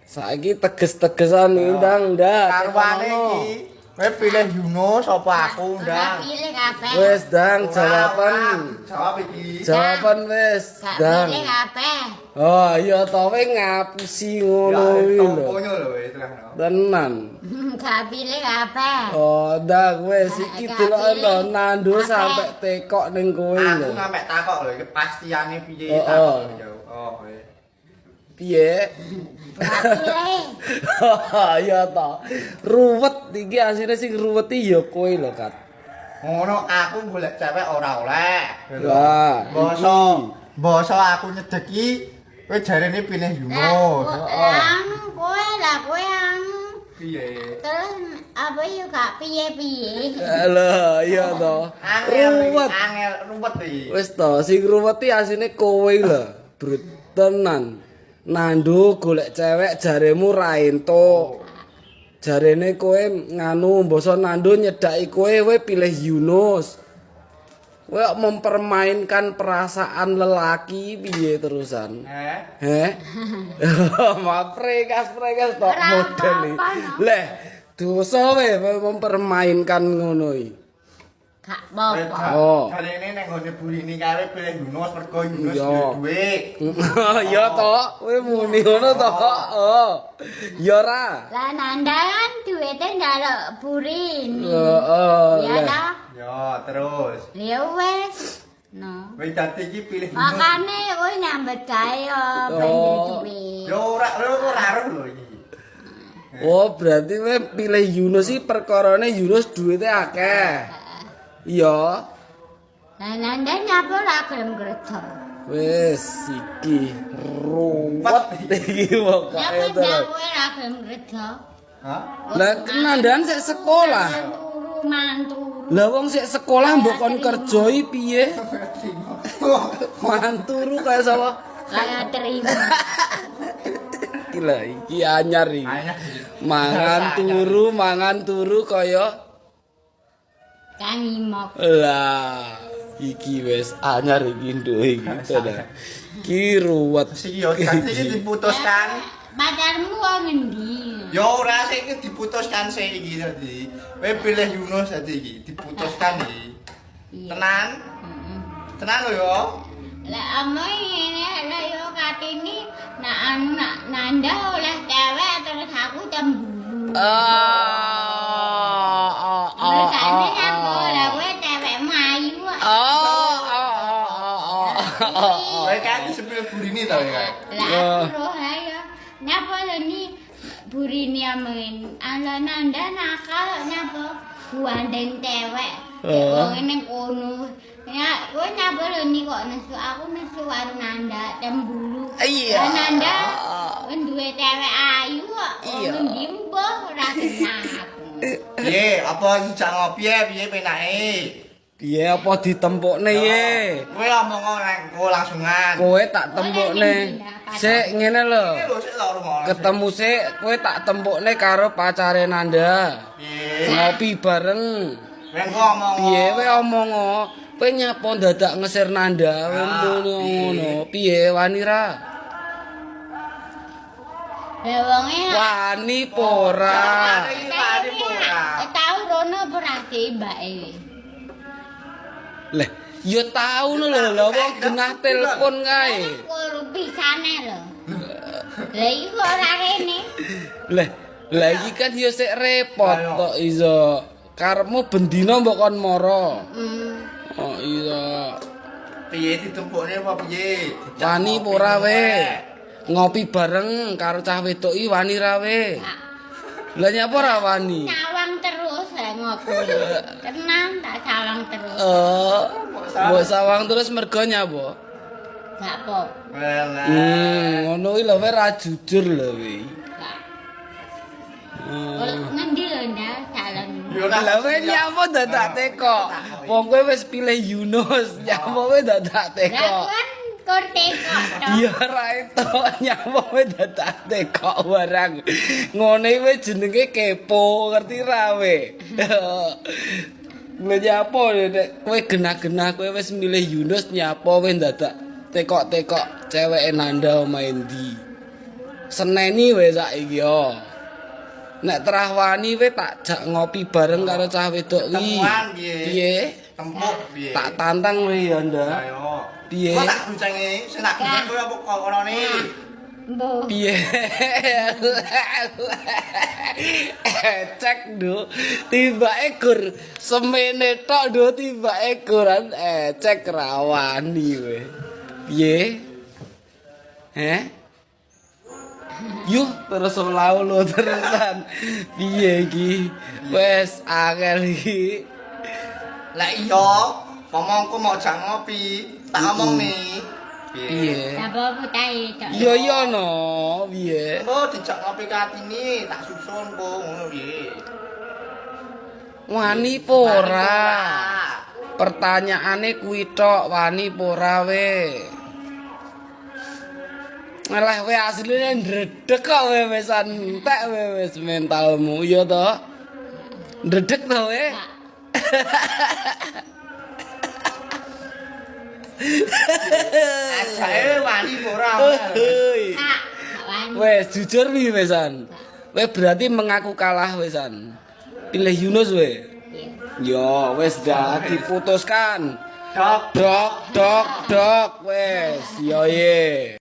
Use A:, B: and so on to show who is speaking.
A: Saiki teges-tegesan ndang ndak.
B: Karwane iki kowe pilih Yunus apa aku
C: Ora
B: ndang?
C: pilih kabeh.
A: Wis ndang jawaban.
B: Jawab iki.
A: Jawaban wis
C: Gak
A: ndang.
C: pilih kabeh.
A: Oh iya to, kowe ngapusi ngono kuwi lho.
B: Tomponyo lho wis terang.
A: Tenan.
C: Gak pilih kabeh.
A: Oh, ndang wis iki
C: Gak
A: deloken
C: pilih.
A: lho nandur
C: Kabeh.
A: sampe tekok ning kowe
B: Aku
A: lho.
B: ngampe takok lho iki pastiane piye
A: Oh,
B: takok
A: oh.
B: lho. Oh, wis.
A: Piye?
C: Gak pilih.
A: Iya to. Ruwet iki asline sing ruwet iki ya kowe lho, Kat.
B: Ngono aku golek cewek ora oleh.
A: Lah,
B: Basa
A: iki.
B: basa aku nyedeki kowe jarene pilih
C: Lah,
B: Yunus.
C: lah anu kowe lah kowe anu.
B: Piye?
C: Terus apa yo gak piye-piye.
A: Lho, iya to.
B: Angel iki,
A: Ruwet.
B: angel ruwet iki.
A: Wis to, sing ruwet iki asline kowe lho, Brut. Tenan. Nandu golek cewek jaremu ra entuk. Jarene kowe nganu mbasa nandu nyedaki kowe, kowe pilih Yunus. Kowe kok mempermainkan perasaan lelaki piye terusan?
B: Heh.
A: Heh? Ma prekas-prekas tok
C: Ora
A: model iki.
C: apa-apa, no.
A: Leh, dosa we kowe mempermainkan ngono iki.
C: Gak apa-apa.
A: Oh.
B: Jarene ning nggone burine kae pilih Yunus mergo Yunus
A: Iya.
B: duwe dhuwit.
A: Ya to, kowe muni ngono to. Oh. Ya ora.
C: Lah Nanda kan duwite njaluk burini.
A: Heeh.
C: Ya
A: Leh.
C: ta?
B: Ya, terus.
C: Ya wis. No.
B: Kowe dadi iki pilih Yunus.
C: Makane kowe nyambet gawe yo ben
A: Oh.
C: duwe.
B: Ya ora ora ora lho iki.
A: Oh, berarti kowe pilih Yunus iki perkarane Yunus duwite akeh. Iya.
C: Lah Nanda nyapa ora gelem kerja.
A: Wis iki ruwet iki pokoke
C: Nyapa
A: terus.
C: ndak kowe ora gelem kerja?
B: Hah?
A: Lah Nandan sik sekolah.
C: Turu manturu.
A: Lah wong sik sekolah mbok kon kerja iki piye? Manturu kaya sapa?
C: Kaya terima.
A: Iki lho, iki anyar iki.
B: Anyar.
A: Mangan turu kaya
C: Kang Imok.
A: Lah, iki wis anyar iki nduk iki tenan. Iki ruwet.
B: Siki yo dadi iki diputuskan.
C: Pacarmu wong ngendi?
B: Ya ora sik iki diputuskan sik iki dadi. Kowe pilih Yunus dadi iki diputuskan iki.
C: Iya.
B: Tenan?
C: Heeh.
B: Tenan lho yo.
C: Lah amo ngene lah yo katini nak anu nak Nanda oleh cewek terus aku cemburu.
A: Ah, ah, ah,
C: Mergane
A: ah,
C: nyapa
A: ah.
C: lah kowe cewekmu ayu kok.
A: Ah, ah, ah, ah, ah, ah.
B: Kowe kan disepil burine ta kowe.
C: Lah aku roh ayo. Nyapa lho ni burine amen. Ala Nanda nakal nyapa gandeng cewek.
A: Oh.
C: Wong ning kono. Ya, kowe nyapa lho ni kok nesu aku nesu karo Nanda cemburu.
A: Iya.
C: Lah Nanda kowe duwe cewek ayu kok.
A: Iya.
C: Wong endi mbah ora kenal aku.
B: Piye, apa dijak ngopi ya piye penake?
A: Piye apa ditempukne ye?
B: Kowe omong nang kowe langsungan.
A: Kowe tak tempukne. Sik ngene lho.
B: Iki lho sik tak rungokno.
A: Ketemu sik kowe tak tempukne karo pacare Nanda.
B: Piye?
A: Ngopi bareng.
B: Kowe engko omong.
A: Piye kowe omong kowe nyapa dadak ngeser Nanda kowe
B: Ah,
A: ngono
B: piye?
A: ngono. Piye wani ra?
C: Lah wonge
A: Wani pora.
B: Iki wani apa ora?
C: Tau rono apa ora sih mbake?
A: Lah, ya tau lho lho wong genah telepon kae.
C: Kok pisane lho. Lah iki kok ora rene.
A: Lah, lah iki kan ya sik repot
B: Ayo.
A: kok iso. Karepmu bendina mbok kon mara. Oh iya.
B: Piye ditempukne apa piye? Dijak
A: Wani
B: ngopi
A: apa ora
B: apa
A: we?
B: ora?
A: Ngopi bareng karo cah wedok iki wani ra we? Lah nyapa ora wani?
C: Nyawang terus lah ngopi. Tenang tak sawang terus.
A: Eh, mbok sawang terus mergo nyapa?
C: Gak apa.
B: Walah.
A: Ngono iki lho we ra jujur lho we.
C: Gak. Ngendi lho ndak salon.
B: Yo ora.
A: Lah we nyapa dadak teko? Wong kowe wis pilih Yunus, nyapa kowe dadak
C: Lah
A: teko?
C: kan kor teko to.
A: Ya ora itu nyapa kowe dadak teko barang. Ngene kowe jenenge kepo, ngerti ra we? Lha nyapa nek kowe genah-genah kowe wis milih Yunus nyapa kowe dadak tekok-tekok ceweke Nanda omahe ndi? Seneni we saiki yo. Nek terah wani we tak jak ngopi bareng karo cah wedok kuwi.
B: Ketemuan piye?
A: Piye?
B: Tempuk piye?
A: Tak tantang we ya, Nda.
B: Ayo.
A: Piye?
B: Kok tak goncengi, sing tak gonceng kowe apa kok onone?
C: Mbok.
A: Piye? Cek nduk, tibake gur semene tok nduk tibake guran ecek rawani we. Piye? Heh? Yuh, terus lau lo terusan. Piye iki? Wes angel iki.
B: Lah iya, ngomongku mau jak ngopi, tak omong nih.
A: Piye?
C: Apa putahe tok.
A: Iya iya no, piye?
B: Engko dijak ngopi Kartini, tak susun kok ngono piye.
A: Wani po ora? Pertanyaane kuwi tok, wani po ora we? Malah we asline ndredeg kok we wisan entek we wis mentalmu ya to. Ndredeg to we?
B: Ajake wani po ora?
A: Hei.
C: Kak, gak wani.
A: Wes jujur wi wesan. We berarti mengaku kalah wesan. Pilih Yunus we.
C: Iya.
A: Yo wes dah diputuskan.
B: Dok.
A: Dok dok dok wes yo ye.